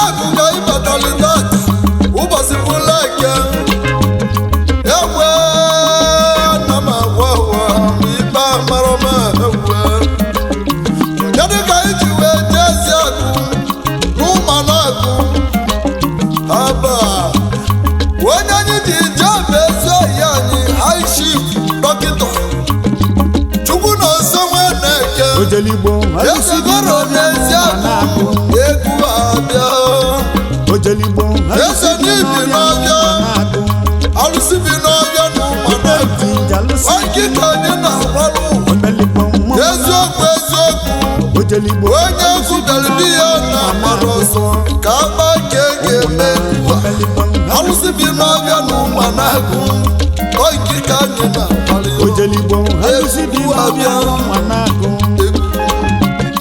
Akụ ka ịbatali tata ụbọchị bụla eke egwe na m agwa ụwa ma ikpe amara m egwe. Kedu ka iji wee jee ezi akụ n'ụmanakụ aba onye anyị ji jee bụ ezi oyi anyị, high chief dọkịta Chukwu na nso nwa na-eke. Ojeligbo alụsị bi Ezegoro n'ọbịa n'ezi n'ụwa akụ na-agụ. Egwu abịa. Ojeligbo Eze alụsị bi n'ibi n'ọbịa n'ọbịa. n'ụwa na-agụ. Alụsị bi n'ọbịa n'ụmanakụ. Odeji alụsị Nkịta anyị na-agbalụ. omeligbo mmụọ. Eziokwu, eziokwu. Ojeligbo Onye kwubere di ya na-agbara ọsọ ka agba ka e ga-eme ugbu a. omeligbo. Alụsị bi n'ọbịa na ụmanagụ oike ka anyị na-agbalị. Ojeligbo alụsị bi n'ọbịa n'ụwa na-agụ.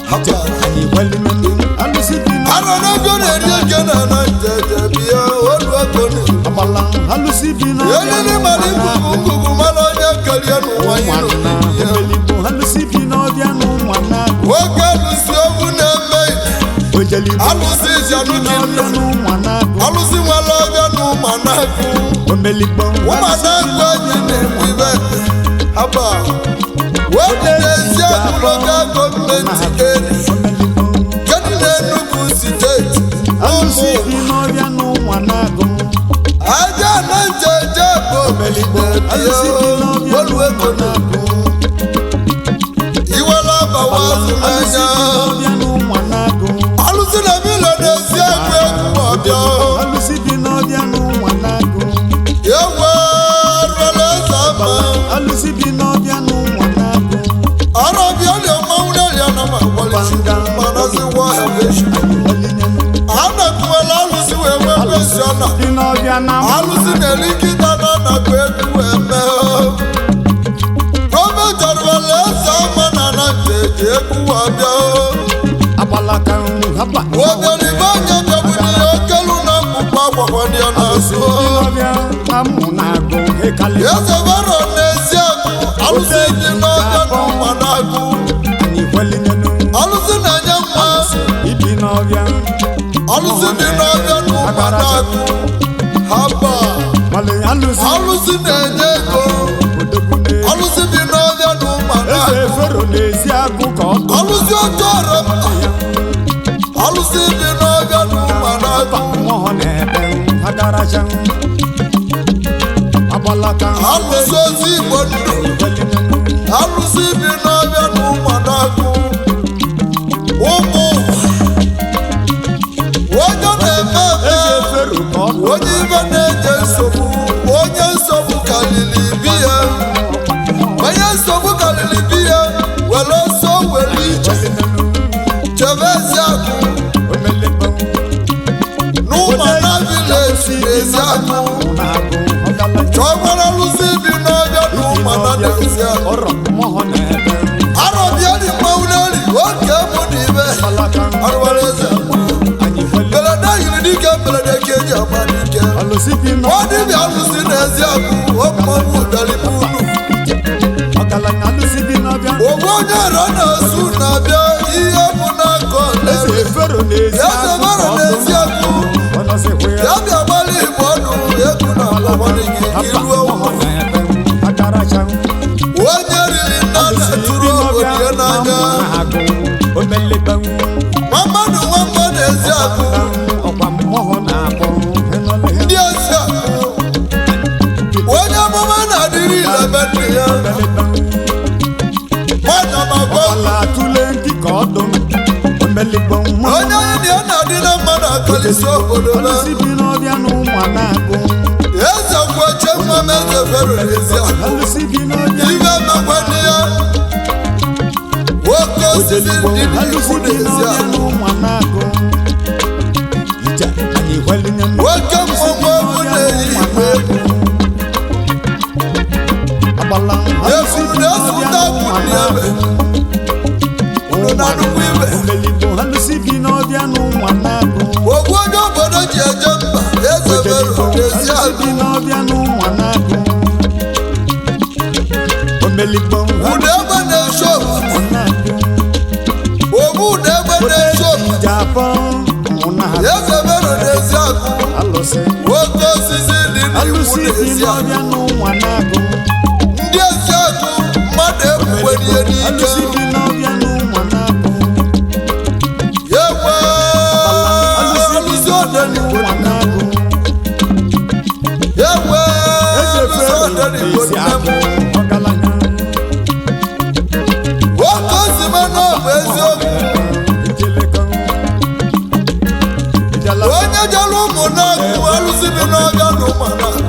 Hapara. Anyị gwalimenu alụsị bi n'ọbịa. Arọ n'ego na-eri eke na na njeje bịa olu ego na-eru. Agbala alụsị bi n'ọbịa Elili n'ụwa mara na-agụ. ikuku nkuku mara onye kerie n'ụwa anyị nọ Ụmụnna n'ime ya. omeligbo alụsị bi n'ọbịa n'ụwa na-agụ. Nwoke alụsị owu na-eme ite. Ojeligbo Alụsị bi Ijanụ n'ọbịa n'ụwa na-agụ. Alụsị nwere ọbịa na ụmanagụ. Omeligbo Ụmụanagụ anyị na-enwe ibe haba wee n'ezi akụ local government area omeligbo kedu na Enugu steeti. Alụsị Ụmụ bi n'ọbịa n'ụwa na-agụ. aja na njeje bụ Omeligbo alụsị bi n'ọbịa olu ego n'ụwa na-agụ. Iwela abawa azụ Alụsị n'anya. bi n'ọbịa n'ụwa na-agụ. Alụsị na milo na-esi egwu egwu ọbịa. Alụsị bi n'ọbịa n'ụwa na-agụ. Ewe rụọla eze ama. Alụsị bi n'ọbịa n'ụwa na-agụ. Ọrọbịa dị mmanwụ n'elia na ma gbalịsi manazi wa eveshi a na-ekwuwela alụsị wee nwee mkpesi ọ na Bi n'ọbịa na alụsị na-eri nkịta na anakụ egwu wee mee gọọmenti ọrụbala eze ama na na njeji egwu ọbịa. Agbalaka haba. Obianibe anya bịabụ n'ihe okelu na mkpụkpọ agwakwana ya Alụsị n'azụ. bi n'ọbịa na mmụ na-agụ ịkalị. Eze baro n'ezi akụ alụsị dị n'ọbịa na ụwa na-agụ. Anyị kwelinyenu. Alụsị na-enye mma. Ibi n'ọbịa. Alụsị dị n'ọbịa na ụwa na-agụ haba. Mali alụsị. Alụsị na-enye ego. Odogwu na Alụsị dị n'ọbịa na ụwa eze na-agụ. fero n'ezi agụ ka ọ tụ. Alụsị otu ọrụ mba. Alụsị dị n'ọbịa na ụwa na-agụ. Mmụọ na-ebe agaracha agbalaka. Alụsị ozi Igbo ndụ. Alụsị dị n'ọbịa na ụwa na-agụ. Ụmụ ụwa onye na-eme Eze eme fero ka ọ tụ. Onye ibe na-eje nsogbu, onye nsogbu karịrị bi ya, onye nsogbu karịrị bi ya were ọsọ were ije chebe ezi akụ n'ụmụana vileji ezi akụ. Chọkwara alụsị bi n'ọbịa na ụmụana na ezi akụ. Arọbịa dị mmanwụ n'eri oke mụ na ibe arụwara eze mberede yiri dike mberede ka eji ama dike. Ọ dịbịa alụsị na ezi akụ ọmụmụ dalibu unu. Ogbu onye ọrịa na-asụ na-abịa ihe mụ na-akọ Eze na-eme. fero n'ezi Eze agụ mara ka ọ n'ezi akụ. tụ. Ya bịa gbalị igbo ọnụ egwu na agwakwana gị ka iruo ụlọ. Onye riri nna na-atụrụ obodo ya n'anya. Nwa mmadụ, nwa mmadụ ezi akụ. Ndị ezi akụ onye amụma na-adịrị ilebe ndị ya nwanyị ma gwa onye anyị na ya na-adị na mma na-akalịsi obodo na eze kweche nwa m eze fero n'ezi akụ ibe mekwanị ya nwoke osisi ndị n'ihu n'ezi akụ. Nwoke mmọnwụ ọgwụ na-eyi igwe egwu. Efuru na-efu ndị akwụ dị ebe unu na nnukwu ibe. Ogbu onye obodo ji eje mba eze fero n'ezi akụ. Ụda egbe na-eche obodo. Ogbu ụda egbe na-eche obodo. Alụsị bi na-ezi agụ. n'ọbịa n'ụwa na-agụ. Ndị ezi agụ, mmadụ ekwukwere ihe n'ike. Alụsị bi n'ọbịa n'ụwa na-agụ. Ewe, Alụsị bi alụsị n'ọbịa Odenigbo. n'ụwa na-agụ. Ewe, Eze alụsị Fero Odenigbo na-esi nne m. agụ ọgaranya. Nwoke ozime na ọ bụ eziokwu. Ejelego. Ijala. Onye jere ụmụ na-agụ, alụsị bi n'ọbịa na ụmụ na-agụ.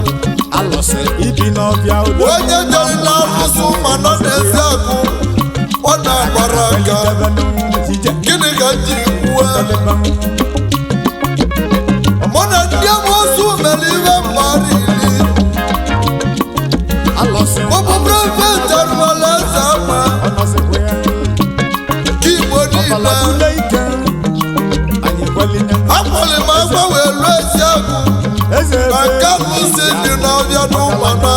Alụsị ibi n'ọbịa udo. Onye jere na alụsị ụmụ nọ na-ezi agụ, ọ na-agbara aka. Gịnị ka m ji kwuo? Mụ na ndị amoosu mere ihe mgbara ili. Alụsị Ụmụ prefet arụọla eze ama ọnọzikwa ya. nke Igbo Ọbala niile. bule ike. Anyị kwelinye. Akwali m agwa wee lụọ ezi agụ Eze na ebe nke alụsị dị n'ọbịa n'ụmụna.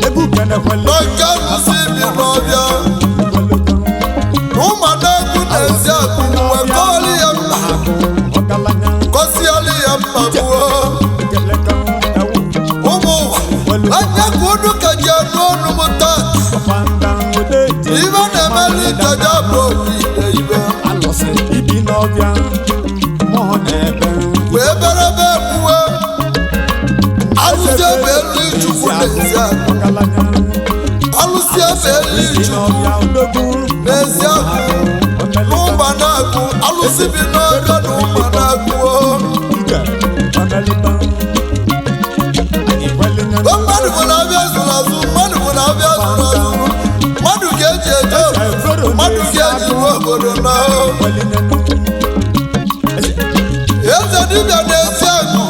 Ebukene kweli. Na nke alụsị dị n'ọbịa n'ụmụna agụ na ezi agụ wee kọọlị ya mma, Agụ ọgaranya. kọsịalị ya mma gbuo. Ekeleka ewu. Ụmụ ụwa anya ka unu ka ji anụ ọnụ m taa. Ọfanda odeji. Ibe na-emeli ntaja bụ obi ide ibe. Alụsị ibi n'ọbịa. Mmụọ na-ebe. Wee berebe ekwuwe alụsị ebe elu Chukwu n'ezi agụ. Ọgaranya. Alụsị ebe elu Ibi Chukwu n'ọbịa odogwu. n'ezi agụ n'ụba na-agụ, alụsị bi n'ọbịa na ụba na-agụ o. Ije. Ọmelịba. Anyị kwelinye. Mmadụ bụ na abịa zụrụ azụ, mmadụ bụ na abịa zụrụ azụ, mmadụ ka eji eje obodo, mmadụ ka eji ruo obodo na Kwelinye. eze dibịa na-ezi agụ.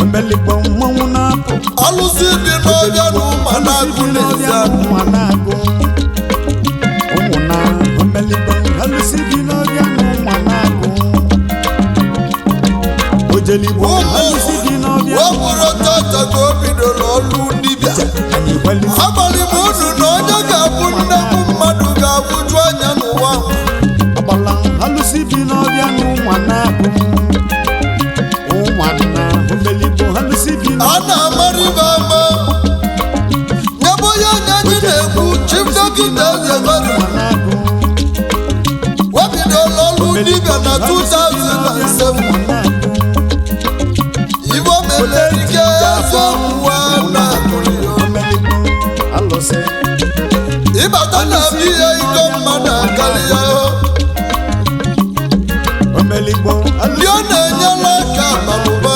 Omeligbo mmanwụ na-apụ. Alụsị bi n'ọbịa na ụma na-agụ n'ezi agụ. Ụmụ na-agụ. Ụmụ na omeligbo alụsị bi n'ọbịa na ụmụ na-agụ. Ojeligbo Ụmụ alụsị bi n'ọbịa. o bụrụ tata ka o bidoro ọlụ dibịa. Anyị kweli. Abalị m unu na onye ga-abụ nnekwu mmadụ ga-abụju anya n'ụwa ahụ. Ọgbala alụsị bi n'ọbịa na ụmụ na-agụ. Ụmụ na omeligbo alụsị bi A n'ọbịa. na-amara ibe ama nyebe onye anya anyị na-ekwu. Chief Dọkịta Eze Mmadụ Ụmụ na-agụ. webidola ọlụ dibịa na 2007. Igbo mere ike eziokwu a na-akụrụ ya. Omeligbo alụsị. Ịbata na abịa ihe iko mmadụ akarị ya. Omeligbo Ndị ọ na-enyela aka abalụba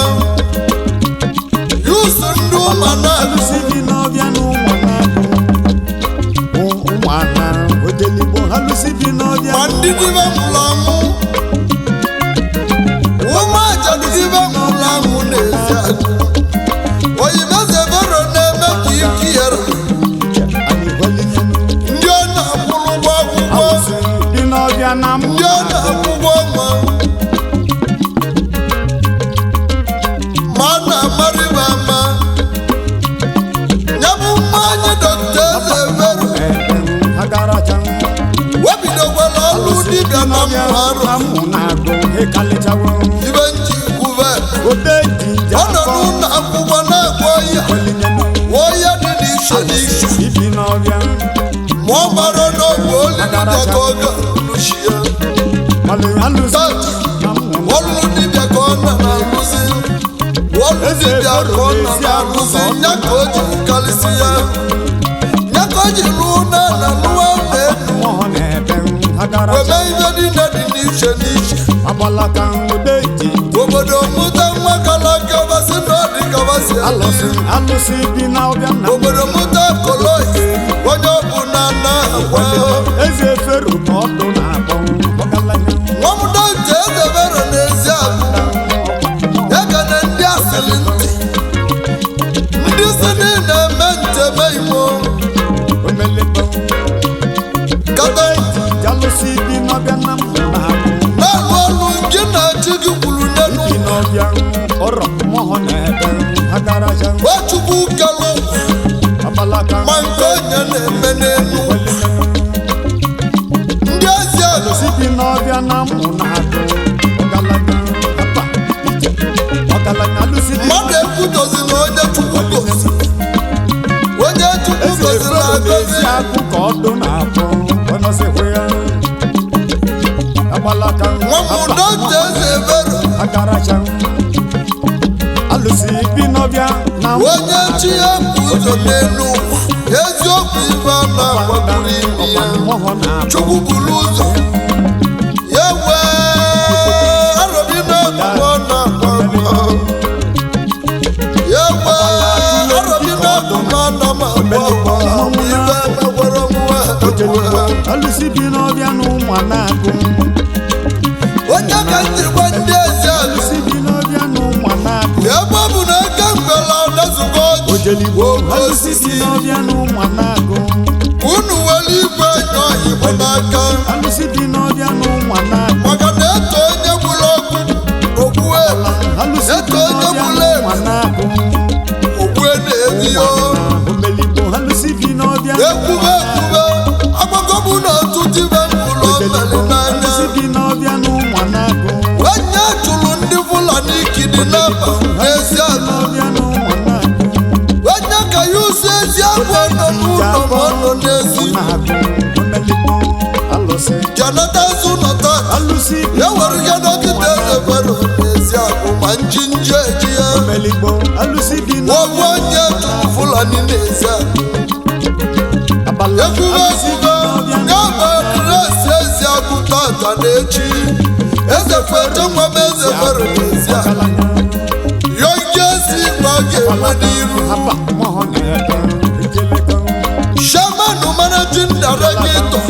yusu ndị ụma na-agụ. alụsị bi n'ọbịa na ụmụ na-agụ. Ụmụ ana ojeligbo alụsị bi n'ọbịa. Ma ndị dibe mụrụ amụ, ụmụ ajadu dibe mụrụ amụ na-ezi agụ. Oyimeze bero na-eme ka ike yere. Anyị kwelinye. Ndị ọ na-akwụrụ ụgwọ akwụkwọ, Alụsị bi n'ọbịa na mụ. ndị ọ na-akwụ ụgwọ ọnwa, ma a na-amara ibe ama ya bụ mma anyị. Dọkịta Eze Bero Agaracha. webidokwala ọlụ dibịa na mmarụ. Na mụ na-agụ ịkalịchawo. Ibe njikwube Odeji nje ọ nọ n'ụlọ akwụkwọ na-agwọ ya kwelinye. gwọọ ya dị n'iche n'iche. Ibi n'ọbịa. Ma ọ mara n'ogbe olili dịka ọ ga-alụchi ya. Malụ alụsị Tata na mụ. ọlụ dibịa ka ọ na na-alụzi, ọlụ dibịa ka ọ na na-alụzi ya ka o ji karịsị ya, ya ka o ji lụọ na na lụọ na elu. Mmụọ na-ebe agaracha. Weme ibe niile dị n'iche n'iche. Agbalaka odeji. Obodo mụta nwa kala aka basị na ọ dị ka basị Alụsị alụsị bi n'ọbịa na obodo mụta koloi onye ọbụla na-agwa. Eze fero ka ọdụ na-akpọ ọgaranya. Nwamụta ntị edebere n'ezi agụ ya ka na ndị asịrị ntị ndị si niile eme nteme imo. Omeligbo kata alụsị bi n'ọbịa na mụ na-agụ. Na-alụ ọlụ nke na-achị gị kwuru n'elu. Bi n'ọbịa ọrọ mmụọ na-ebe agaracha. Nwachukwu kelụ Abalaka ma nke onye na-eme n'elu. kwelinye. ụzọ n'elu ụwa, eziokwu ife a na-agbagoro imi ya. Mmụọ na-abụ. Chukwu buru ụzọ ya wee arọbi n'akụkọ na-akwa ya wee arọbi n'akụkọ na m akwa akwa ife mekwara nwa. Ojeligbo alụsị bi n'ọbịa na ụmụ na-agụ. Onye ka njikwa ndị ezi alụsị. Alụsị bi n'ọbịa na ụmụ na-agụ. Ebe ọ bụ na eke mgbela ọdazụgo ọjị. Ojeligbo Oke alụsị bi osisi. n'ọbịa na ụmụ na-agụ. Unu were igwe nye oyibo n'aka. Alụsị bi n'ọbịa na ụmụ na-agụ. Maka na eto onye gburu ọkụ ogbue. Alụsị bi Eto onye n'ọbịa gburu na ụmụ na-agụ. ogbue na-ebi yo. Omeligbo alụsị bi n'ọbịa na ụmụ Ekwube ekwube agbagọbụ na ọtụtụ ibe mkpụrụ omeli Ojeligbo n'anya. alụsị bi n'ọbịa na ụmụ na-agụ. Onye chụrụ ndị Fulani kidnapa n'ezi ala. N'ọbịa na ụmụ na-agụ. Onye ka ya ụsọ ezi agwọ nọ n'ụlọ ma ọ nọ n'ezi. Na-agụ omeligbo alụsị. Janata zụ nọta. Alụsị bi Ya were ya dọkịta ezebere n'ezi agwụ ma njinji eji ya. Omeligbo alụsị bi Ọgwụ onye chụrụ Fulani n'ezi agwụ. Abala Ekwube alụsị bi ekwube n'ọbịa ya bụ adreesị ezi agwụ tata na echi. Eze fete nwa m eze fere n'ezi agwụ. Ọgaranya. Yọnke si ma ga-enwe n'iru. Haba mmụọ na-eke ejelego. Shaman managing director.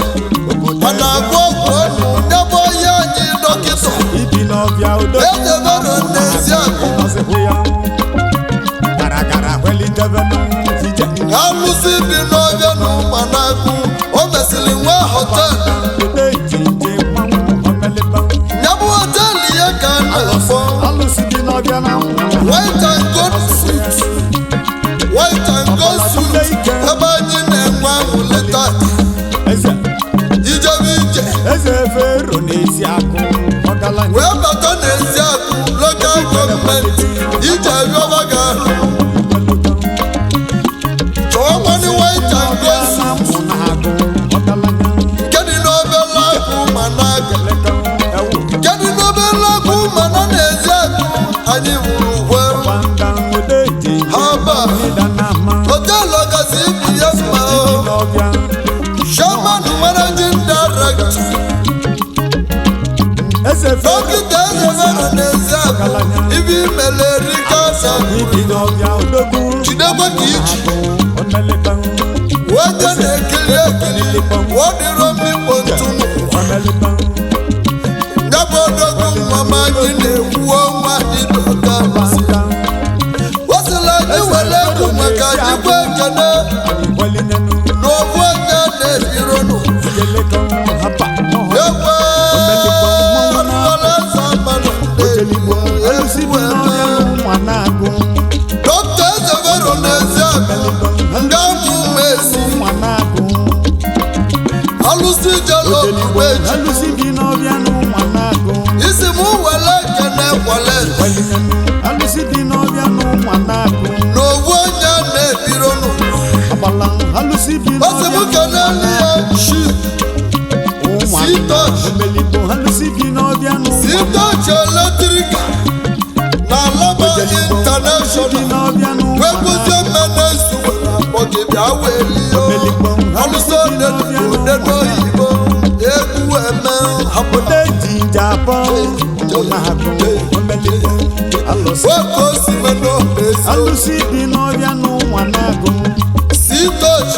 Obodo A na-agwọ ọgwụ ọnụ nyebe onye anyị dọkịta. ibi n'ọbịa udo. Eze fere n'ezi agwụ. Nọzikwu ya gara gara welitebe n'ije. Alụsị dị n'ọbịa na ụmụanagụ. O mesịrị nwee họteelụ. Ode ije mmanwụ omelịba. Nyabụ họteelụ ya ka a na-akpọ Alụsị dị n'ọbịa na nwa. White and Gold Suite. White and Gold Suite ebe anyị na-enwe aṅụrị tata. Eze Ijebe ije eze fero n'ezi akụ ọgaranya. wee bata n'ezi akụ local gọọmenti ije rịọba gị ahụ. Chọọ nwanne White and Gold Na Suite mụ na-agụ ọgaranya. nke dị n'obere akụ ma na-aga. Eleta ewu. Nke dị n'obere akụ ma na n'ezi akụ anyị wuru ukwe. Gbanda ode ije Haba. ịda na ama. Họteelụ ọgazi ibi ya mma. Ibi n'ọbịa. Chairman managing director. Eze fero Dọkịta eze mere n'ezi akụ ibi imele erika asa. ibi n'ọbịa odogwu. Jidekwa ka iji. Omelịba. Onye na-ekiri ekiri wọdịrọ mmikpo ntụ n'ụwa. Omelịba. Ya bụ odogwu nwa m anyị na-ekwu ọnwa dịdọta masị. Gbanda Wasịla anyị were ego maka jikwa ekene welinenu. na ofu onye na-ebiro n'ụwa. Ijelekọ haba mmụọ. Ekwe arụọla eze amanụ Ojeligbo alụsị bi n'ọbịa ụmụ na-agụ. Dọkịta eze vero n'ezi akụ nga mụ mesi. Ụmụ na-agụ. Alụsị jelo Ojeligbo eji. alụsị bi n'ọbịa na ụmụ na-agụ. Isi m were ekene kwale. Welinenu alụsị bi n'ọbịa na ụmụ na-agụ. Na ofu onye na-ebiro n'ụwa. Agbala alụsị bi Ọsị m n'ọbịa kenelu ya shi. ụmụ Sitosh. Omeligbo alụsị bi n'ọbịa na ụmụ Sitosh eletrika na Alaba Ojeligbo alụsị bi International. n'ọbịa na ụmụ Wee kwụzie mmene nsuwe na akpọ gị bịa welie. Omeligbo Alụsị ode ode n'oyibo egwu eme hapụ. Ode jinja abọ ụmụ na-agụ. Omeligbo alụsị Wee ka o si mee n'okpezi. alụsị bi n'ọbịa na ụmụ na-agụ. Sitosh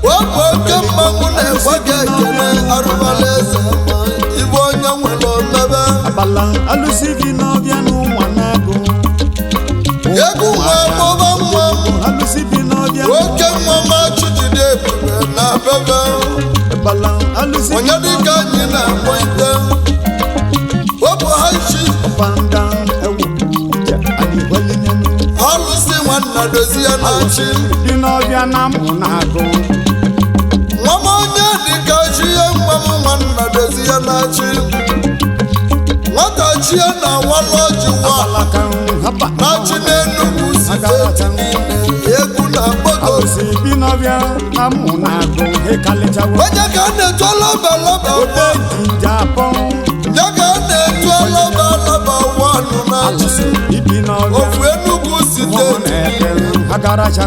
wepụ oke mmanwụ na-ekwe gị ekele arụbala eze mma ibe onye nwere omebe. Agbala alụsị bi n'ọbịa na ụmụ na-agụ. Egwu nwa gbọba nwa m. Alụsị bi n'ọbịa Oke nwa ma chijide ebube na bebe. Agbala alụsị bi Onye dịka anyị na-akpọ ite wepụ ha isi. Gbanda ewu ije anyị welinenu. Alụsị nwanna dozie na-achị. Dị n'ọbịa na mụ na-agụ. Nwa m onye dịka chi ya nwa m nwanna dozie na-achị. Nwata chie na awala ọjị wa. Alaka haba Na-achị n'Enugwu steeti niile egwu na mgbago. Alụsị bi n'ọbịa na mụ na-agụ ịkalịchawo. Onye ka a na-etu alaba alaba Ode jinja abọ ya ka a na-etu alaba alaba wanụ na-achị. Alụsị ibi n'ọbịa Ofu Enugwu mụ steeti na-eke agaracha.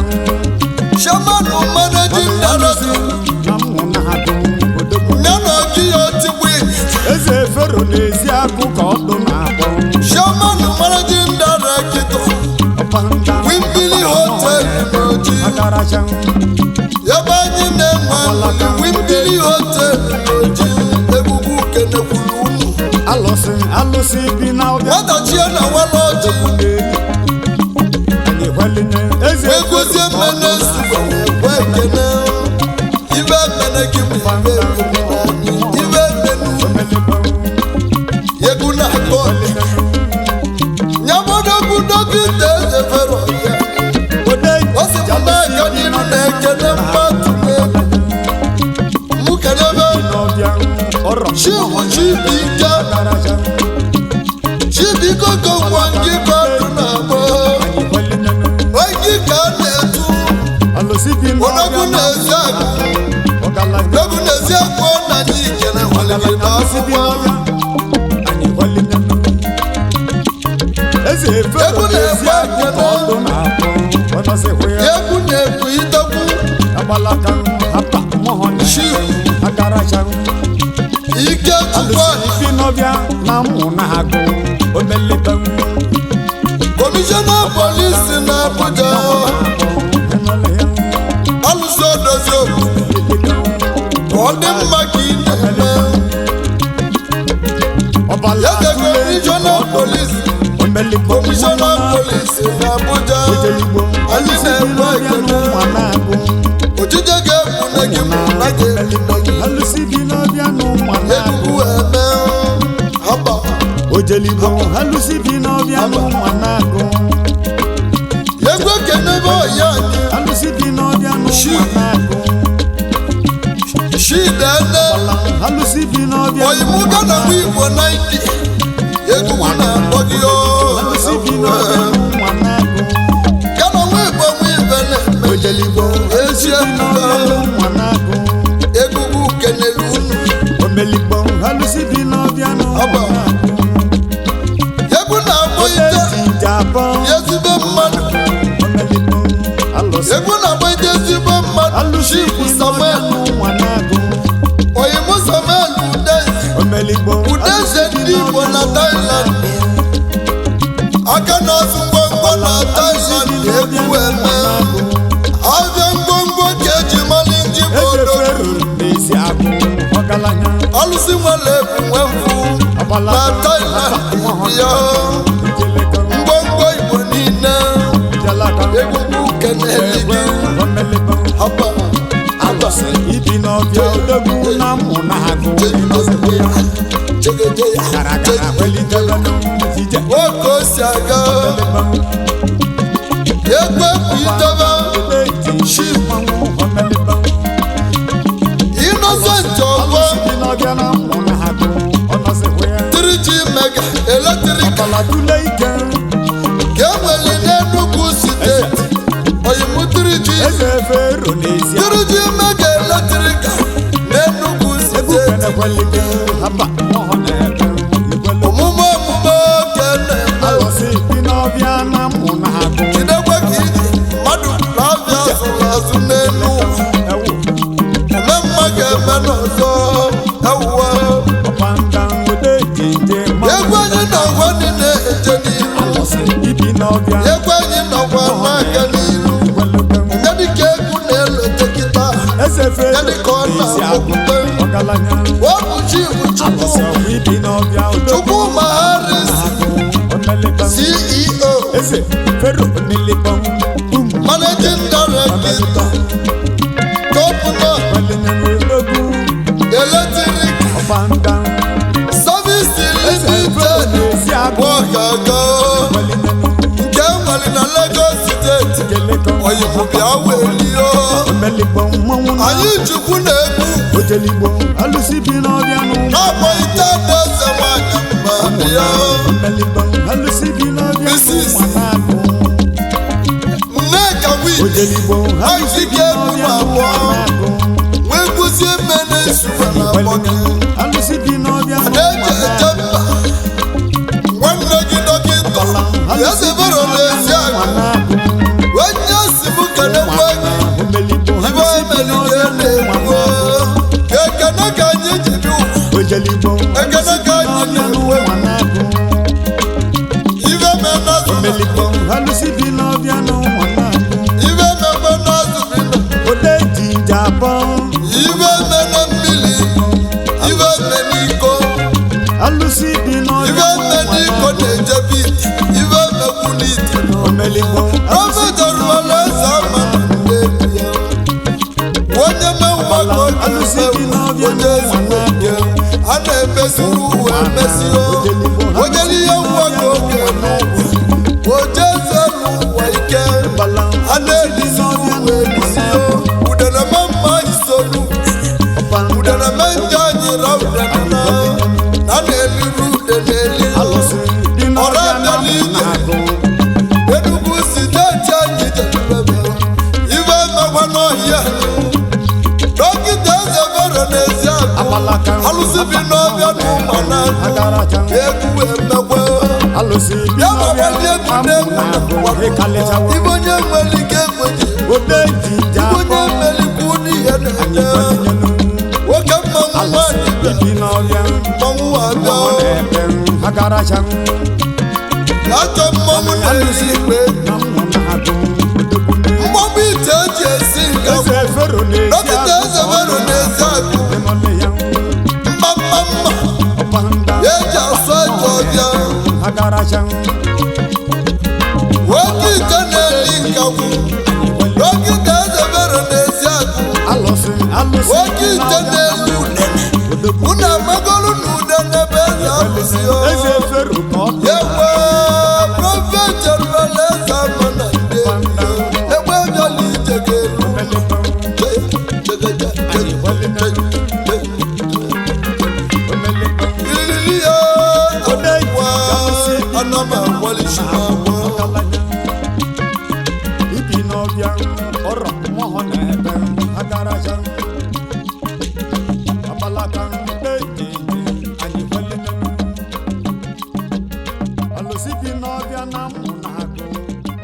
Dọkịta eze fero ya. Ọ sị m na-aga n'iru na-ekene mmadụ n'egwu. Mụ kedebe Chibu Chibike. Chibike Okonkwo ngị bụ na-akpọ. Onye ka a na-etu. Odogwu na-ezi akụ. Odogwu na-ezi akụ na ndị ikele nwere gị n'akwụkwọ. Egwu na-ekwe ekele. Egwu na-ekwu idogwu. Ike Chukwu. Kọmishọna polisi na Abuja. Alụsị odozi obodo. Ka ọ dị mma ka ị na-eme. Eze kọmishọna polisi. Kọmishọna polisi na Abuja. Anyị na-ekwe ekele. Ojije ga-ekwu na gị mụ na gị ekwu na gị. Egwu eme. Haba. Ojeligbo alụsị bi n'ọbịa n'ụwa na-agụ. Egwu ekene bụ ọya anyị. Alụsị bi n'ọbịa n'ụwa na-agụ. Shidene. Alụsị bi n'ọbịa Oyibo Gana bụ Igbo 90. Egwu mụ na-akpọ gị Alụsị bi n'ọbịa ooo. n'ụwa na-agụ. Gana nwa Igbo nwa ibe na-eme. Ojeligbo Ezi alụsị bi ebubo. n'ọbịa n'ụwa na-agụ. Egwugwu kenere unu. Omeligbo alụsị bi n'ọbịa n'ụwa Ọba. na-agụ. Egwu na-akpọ ite Ejije abọ. ezigbo mmadụ. Omeligbo alụsị. Egwu na-akpọ ite ezigbo mmadụ. Alụsị Chifu bi n'ọbịa Samuel. n'ụwa na-agụ. Oyibo Samuel Udeze. Omeligbo Udeze ndị Igbo na Thailand. Aka na-azụ ngwongwo na Thailand egwu eme. Abịa ngwongwo ka eji mali ndị bụ Eze odogwu. Fero na-esi agụ ọgaranya. Alụsị nwere ebu nwe mfụ na Thailand ya. Ngwongwo Igbo niile egwugwu keneli gị. Haba. Haba. Ibi n'ọbịa odogwu na mụ na-agụ Chegeje ya. gara gara welitebe n'ije. Nwoke o si aga. Egwu ekwu itebe. Eji mmanwụ omelịba. Innocent Ọgbọ. Ibi n'ọbịa na mụ na-agụ ọnọzikwa ya. 3G mega eletrik Ọbala tule ike. ka enwere n'Enugu steeti. Oyimu 3G Eze Fero na-esi agụ. 3G mega eletrik n'Enugu Egwu steeti. kenekwelike haba mmụọ na-ebe ikwelu. Omume omume ka na-eme. Alụsị bi n'ọbịa na mụ na-agụ. Jidekwe ka iji mmadụ na-abịa azụrụ azụ n'elu ụwa. Ewu Ome mma ga-eme n'ọzọ ewuwe. ọkpanda ode jeje Egwu anyị na-agwa niile eje n'iru. Alụsị ibi n'ọbịa Egwu anyị nọkwa n'aka n'iru. ikwelube. Nye dịka egwu na-elote kịta. Eze Fero Nye dịka ọ na-esi agụ na-akpọpụta. ọgaranya. Ọ bụ Chifu Chukwu. Alụsị ọkwa ibi n'ọbịa odogwu Chukwu Maharis na-agụ omelịba. CEO Eze Fero omelịba um Managing Director Gọvanọ welinye odogwu Eletrik ọkpanda. Service Eze Fero Limited na-esi agụ Ọgaga welinye nke nwere na Lagos steeti. jelekọ. Oyibo bịa welio. Omelịba mmanwụ na Anyị Chukwu na-ekwu Ojeligbo alụsị bi n'ọbịa n'ụwa. na-akpọ ite adaeze nwanyị mma bịa. Omelịba alụsị bi n'ọbịa Mrs. n'ụwa na-agụ. Nneka Wit Ojeligbo alụsị bi Ike egwu n'ọbịa abụọ. n'ụwa na-agụ. wee kwụzie mmene nsukwa na akpọ gị. Alụsị bi n'ọbịa n'ụwa Ada-eje eje na-agụ. mba. Nwanne gị dọkịta eze bero na-ezi Ụwa akụ na-agụ. wee nye si m kenekwe gị. Omeligbo Ibe alụsị bi emeli n'ọbịa ka n'ụwa na-ekwu. na-agụ. Ekene ka anyị ji dị ụwa. Ojeligbo Ekene alụsị bi ka anyị n'ọbịa na-ekwu. n'ụwa na-agụ. Ibe me na azụ na Omeligbo alụsị bi n'ọbịa n'ụwa na-agụ. ibe mekwe na azụ bi na Ode jinja abọ. ibe me na mmiri ibe me n'iko Alụsị bi n'ọbịa ibe me n'ụwa n'iko na-agụ. na-ejebe ite ibe mekwu n'ite. Omeligbo alụsị bi Ọmọdé eze ama na nne ya. Onye menwa ka ọ Alụsị bi ga-eme n'ọbịa onye ezigbo nke a na-emesi uwe emesi o. Onye n'ihe nwa ka ọ ga-eme oje. ije. Na-agụ. Enugu steeti anyị jedebebe ibe mekwa n'ọhịa. Dọkịta Eze Fero n'ezi agụ, Abalaka. alụsị bi n'ọbịa na ụmụ na-agụ. Agaracha. Egwu emekwe. Alụsị bi Ya n'ọbịa gbakwa ndị egwu na-egwu na na agụ ịkalịchawo. ibe onye nwere ike ekweji, Ode jija. ibe onye melikwu n'ihe na-eme. Nwoke mmanwụ, Alụsị nwaanyị bịa, bi n'ọbịa mmanwụ abịa. mmụọ na-ebe agaracha. Ajọ mmanwụ na-eri ikpe. Na mmụ na-agụ odogbune. Mmanwụ ite eji esi nka. Eze Fero na-esi Dọkịta Eze Fero na-esi agụ. Ịnọle ya. Mma mma mma. Ọpanda. Ya eji asụ ajọ ọbịa. Agaracha. Nwoke ite na-eli nkagwu. Dọkịta Eze Fero na-esi agụ. Alụsị, alụsị. Nwoke ite na-eli unene. Odogwu. Unu amagolu na udene bụ eze alụsị o. Eze Fero ka ọ Ya gwe prọfet erubela eze ama na ndị egbe bịala ije ga-eru. Ilili ya akwa ana m agbalịsi m agwa. Ibi n'ọbịa ọrọ mmụọ na-ebe agaraja abalaka mkpe anyị kwelite. Alụsị bi n'ọbịa na mmụ na-agụ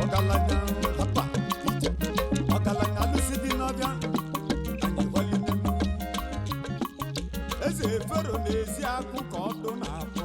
ọgaranya hapa ije ọgaranya. Alụsị bi n'ọbịa anyị kwelite. Eze Fero na-ezi akụ ka ọdụ na-akpọ.